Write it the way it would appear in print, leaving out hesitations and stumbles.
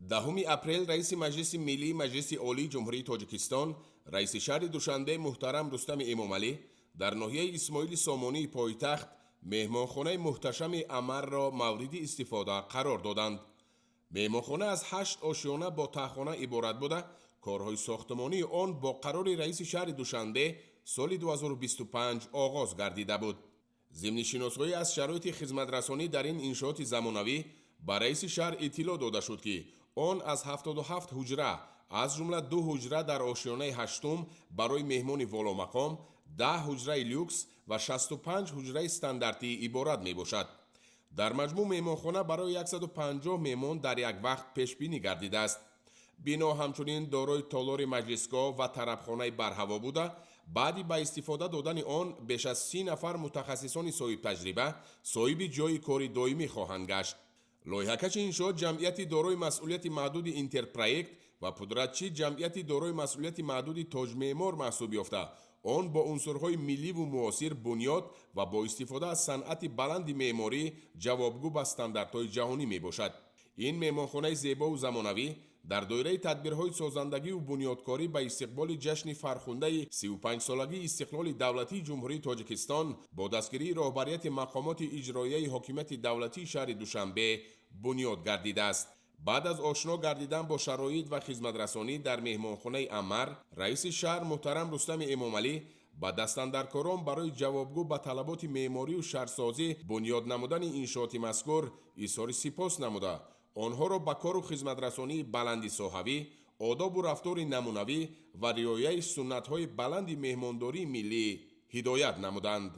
10 апрел раиси Маҷлиси Миллии Маҷлиси Олии Ҷумҳурии Тоҷикистон, раиси шаҳри Душанбе муҳтарам Рустами Эмомалӣ дар ноҳияи Исмоили Сомонии пойтахт меҳмонхонаи муҳташами Амарро мавриди истифода қарор доданд. Меҳмонхона аз ҳашт ошёна бо таҳхона иборат буда, корҳои сохтмонии он бо қарори раиси шаҳри Душанбе соли 2025 оғоз гардида буд. Зимни шиносоӣ аз шароити хизматрасонӣ дар ин иншооти замонавӣ ба раиси шаҳр иттилоъ дода шуд, ки он аз 77 ҳуҷра, аз ҷумла ду ҳуҷра дар ошёнаи ҳаштум барои меҳмони воломақом, 10 ҳуҷраи люкс ва 65 ҳуҷраи стандартӣ иборат мебошад. Дар маҷмӯъ меҳмонхона барои 150 меҳмон дар як вақт пешбинӣ гардидааст. Бино ҳамчунин дорои толори маҷлисгоҳ ва тарабхонаи барҳаво буда, баъди ба истифода додани он беш аз 30 нафар мутахассисони соҳибтаҷриба соҳиби ҷойи кори доимӣ хоҳанд гашт. Лоиҳакаши иншоот ҷамъияти дорои масъулияти маҳдуди Интерпроект ва пудратчӣ ҷамъияти дорои масъулияти маҳдуди Тоҷмеъмор маҳсуб ёфта, он бо унсурҳои милливу муосир бунёд ва бо истифода аз санъати баланди меъморӣ ҷавобгӯ ба стандартҳои ҷаҳонӣ мебошад. Ин меҳмонхонаи зебову замонавӣ дар доираи тадбирҳои созандагиву бунёдкорӣ ба истиқболи ҷашни фархундаи 35-солагии истиқлоли давлатии Ҷумҳурии Тоҷикистон бо дастгирии роҳбарияти мақомоти иҷроияи ҳокимияти давлатии шаҳри Душанбе бунёд гардидааст. Баъд аз ошно гардидан бо шароит ва хизматрасонӣ дар меҳмонхонаи Амар, раиси шаҳр муҳтарам Рустами Эмомалӣ ба дастандаркорон барои ҷавобгӯ ба талаботи меъморию шаҳрсозӣ бунёд намудани иншооти мазкур изҳори сипос намуда, онҳоро ба кору хизматрасонии баланди соҳавӣ, одобу рафтори намунавӣ ва риояи суннатҳои баланди меҳмондории миллӣ ҳидоят намуданд.